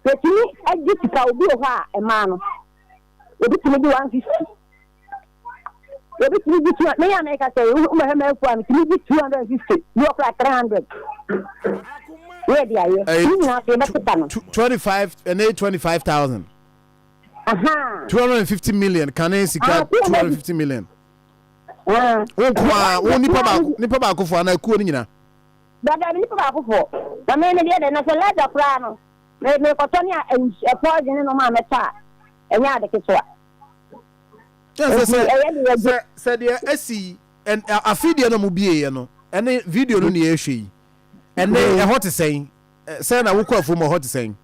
Yɛtumi gye sika, obi wɔ hɔ a mmaa no, obi tumi gye 150, obi tumi gye 200. Me a meka sɛ wobɛhwɛ m'afuo a, metumi gye 250, bi wɔ koraa 300. Yɛ de ayɛ. Ne nyinaa so yɛbɛsesa no. 25, ɛnɛ 25,000. 250 million, kane sika 250 million. Wo nko a, wo nipa baako, nipa baako fo anaa kuo no nyinaa? Dada me nipa baako foɔ. Na me me deɛ dɛ na sɛ lɛda koraa no me mekɔtɔ ne a poison ne nɔɔma a mɛtɔ a ɛnyɛ ade ketewa. Sɛ sɛ sɛ sɛ deɛ asi afi deɛ na mo bie yɛ no ɛne video no ne yɛhwɛ yi ɛne ɛhɔ te sɛn sɛ na wokɔ afuom ɛhɔ te sɛn.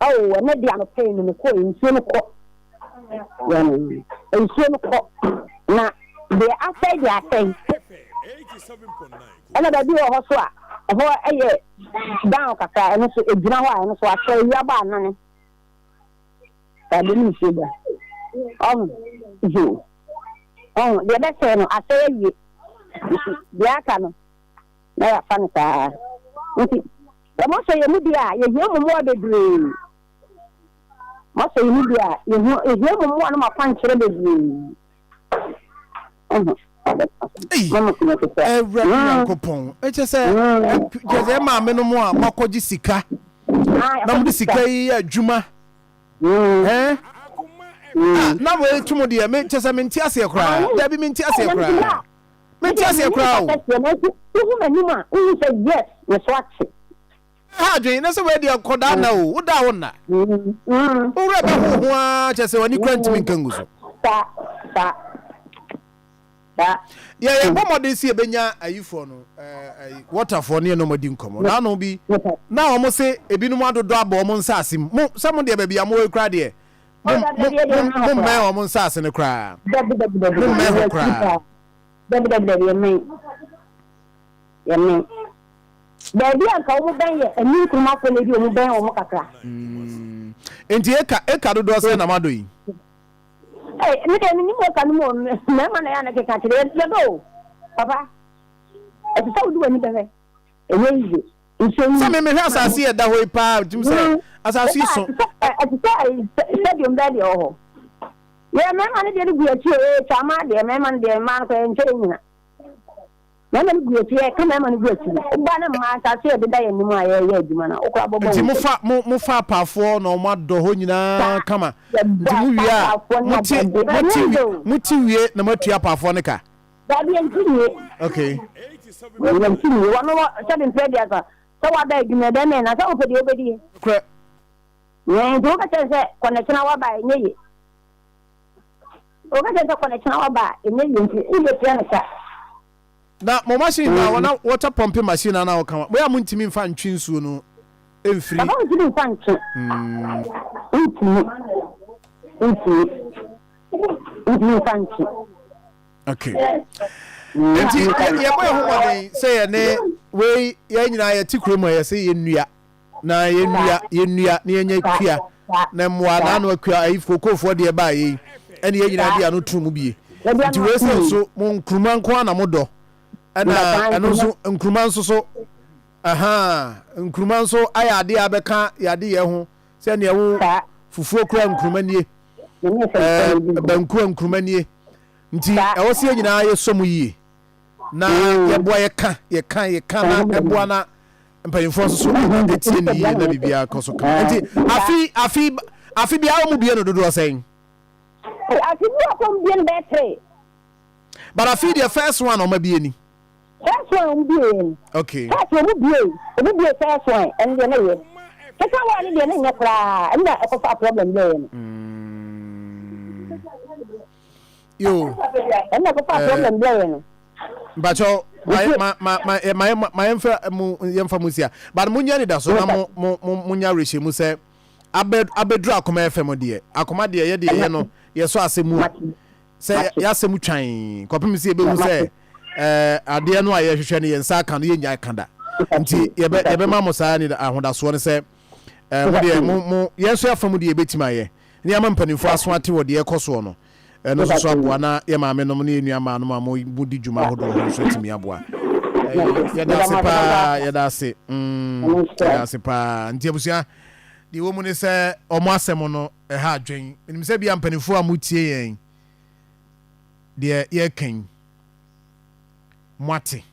Oh, ɛnɛ deɛ anɔpa yi no mekɔɔ nsuo no kɔ. Nsuo no kɔ. Na deɛ asɛe deɛ asɛe. Ɛna baabi wɔ hɔ so a, ɛhɔ yɛ down kakra, ɛno nso ɛgyina hɔ a, ɛno nso asɛe, awia bɔ anane. Baabi no nsuo ba. Ɔho, ɔho, deɛ ɛbɛsɛe no asɛe awie. Deɛ aka no, na yɛafa no saa. Nti, Sɛ moasɔ yɛn mu bi a, yɛhia mo mmoa bebree. Moasɔ yɛn mu bi a, yɛhia mo mmoa no mo akwankyerɛ bebree. Awurade Nyankopɔn, ɛkyɛ sɛ kyɛ sɛ maame no mo a moakɔgye sika na mode sika yi yɛ adwuma ɛn na wei to mo deɛ me kyɛ sɛ mente aseɛ koraa dabi mente aseɛ koraa. Mente aseɛ koraa o. Wohu m'anim a, wohu sɛ yes, me so ate. Ɛha adwene, na sɛ wei deɛ nkɔdaa nna o, woda a wo nna. Wo werɛ bɛho ho ara kyɛ sɛ w'ani kura ntumi nka ngu so. Saa, saa, saa. Yɛ yɛbɔ mmɔden sɛ yɛbɛnya ayifoɔ no, ɛɛ, wɔtafoɔ ne yɛn ɔmo adi nkɔmmɔ. N'ano bi, na wɔn se ebinom adodɔ abɔ wɔn nsaase mu. Mo, sɛ mo deɛ baabi a mo wɔ yi koraa deɛ, mo, mo, mo, mo mmɛn wɔn nsaase no koraa. Mo mmɛn hɔ koraa. Dabi dabi dabi yɛmmɛn. Yɛmmɛn. Baabi a nka wɔn bɛn yɛ ɛni nkurumafoɔ na ebi wɔn bɛn wɔn kakra. Mm. Nti eka eka dodoɔ sɛ na mado yi. Ee mi deɛ mi nim eka no mu o mmarima na yɛ ana keka kyerɛ yɛ dɔ o papa ɛsɛ sɛ wodi w'ani bɛhwɛ ɛnyɛ yiye nsuo yi. Sɛ mi mehwɛ asase yɛ da hɔ yi paa tum sɛ mm. asase yi so. Ɛte sɛ stadium bɛɛ deɛ wɔ hɔ. Yɛ mmarima no deɛ no gu akyi o ee kyama deɛ mmarima no deɛ mmaa no kɔ yɛnkyɛ yɛ nyina mmarima no gu akyi yɛka mmarima no gu akyi no woba no mmaa asase yɛ deda yɛ anim a yɛyɛ adwuma no wokora bɔbɔ nti mofa mo mofa apaafoɔ na wɔn adɔ hɔ nyinaa kama nti mo wie a mote mote mote wie na moatua apaafoɔ no ka. Dabi yɛnti wie. Okay. Yɛnti wie wɔn sɛbi mpɛ deɛ sɛ waba adwuma ɛbɛmɛn na sɛ wopɛ deɛ wobɛdi. Korɛ. Nti woka kyerɛ sɛ kɔ na kyena waba a ɛnyɛ ye. Woka kyerɛ sɛ kɔ na kyena waba a ɛnyɛ ye nti wobɛtua no ka. Na mo machine na wɔna water pumping machine na na wɔka mo yɛ a montumi mfa ntwe nsuo no mfiri. Papa wontumi mfa ntwe. Wontumi. Wontumi. Wontumi mfa ntwe. Okay. Nti yɛbɔ yɛn ho mmɔden sɛ yɛne wei yɛn nyinaa yɛte kurom a yɛsɛ yɛnnua. na yɛnnua yɛnnua na yɛnyɛ kua na mmoa na ano akua ayi kokofoɔ deɛ baa yei ɛne yɛn nyinaa de ano to mu bie nti wei sɛ nso mo nkuruma nko ara na mo dɔ ɛna ɛno nso nkuruma nso so aha nkuruma nso ayɛ adeɛ a bɛka yɛade yɛ ho sɛ nea wo fufuo kura nkuruma nie ɛɛ banku nkuruma nie nti ɛwɔ sɛ yɛn nyinaa yɛsɔ mu yie na yɛboa yɛka yɛka yɛka na ɛboa na mpanyinfoɔ nso so etie ne yie na biribiara kɔ so kama nti afi afi afi biara wɔn bie no dodoɔ sɛn. Afi bi wɔ kɔn bie no bɛyɛ three. But afi deɛ first one ɔma bie ni. First one wɔn bie ni. Okay. First wɔn bie wɔn bie first one ɛno deɛ ne yɛ. Second one ne deɛ ne nyɛ koraa ɛno na ɛkɔfa problem bɛyɛ no. Mm. Yo. Ɛna ɛkɔfa problem bɛyɛ no. Mpakyɛw ma ma ma ma ma ma yɛmfa mu yɛmfa mu nsia but mo nya anidaso na mo mo mo mo nya awerɛhyɛmu sɛ abɛ abɛduru akoma fm deɛ akoma deɛ yɛ deɛ yɛ no yɛsɔ asɛm mu a sɛ yɛasɛm twan kɔpem sɛ yɛbɛhu sɛ ɛɛ adeɛ no a yɛhwehwɛ no yɛn nsa aka no yɛnnya ka da nti yɛbɛ yɛbɛma mo saa ni ahodasoɔ no sɛ ɛɛ mo deɛ mo mo yɛn nso yɛafa mu deɛ yɛbɛtumi ayɛ ne ama mpanimfoɔ aso ate wɔ deɛ ɛkɔ soɔ no Ɛno nso so aboa na yɛ maame nom ne yɛ nua maa nom a mo mo di dwuma ahodoɔ ho nso atumi aboa. Yɛda ase paa, yɛda ase. Mm, yɛda ase paa. Nti abusua, Deɛ ɛwɔ mu ne sɛ wɔn asɛm no ɛha adwen. Menim sɛ bia mpanimfoɔ a motie yɛn deɛ yɛreka yi moate.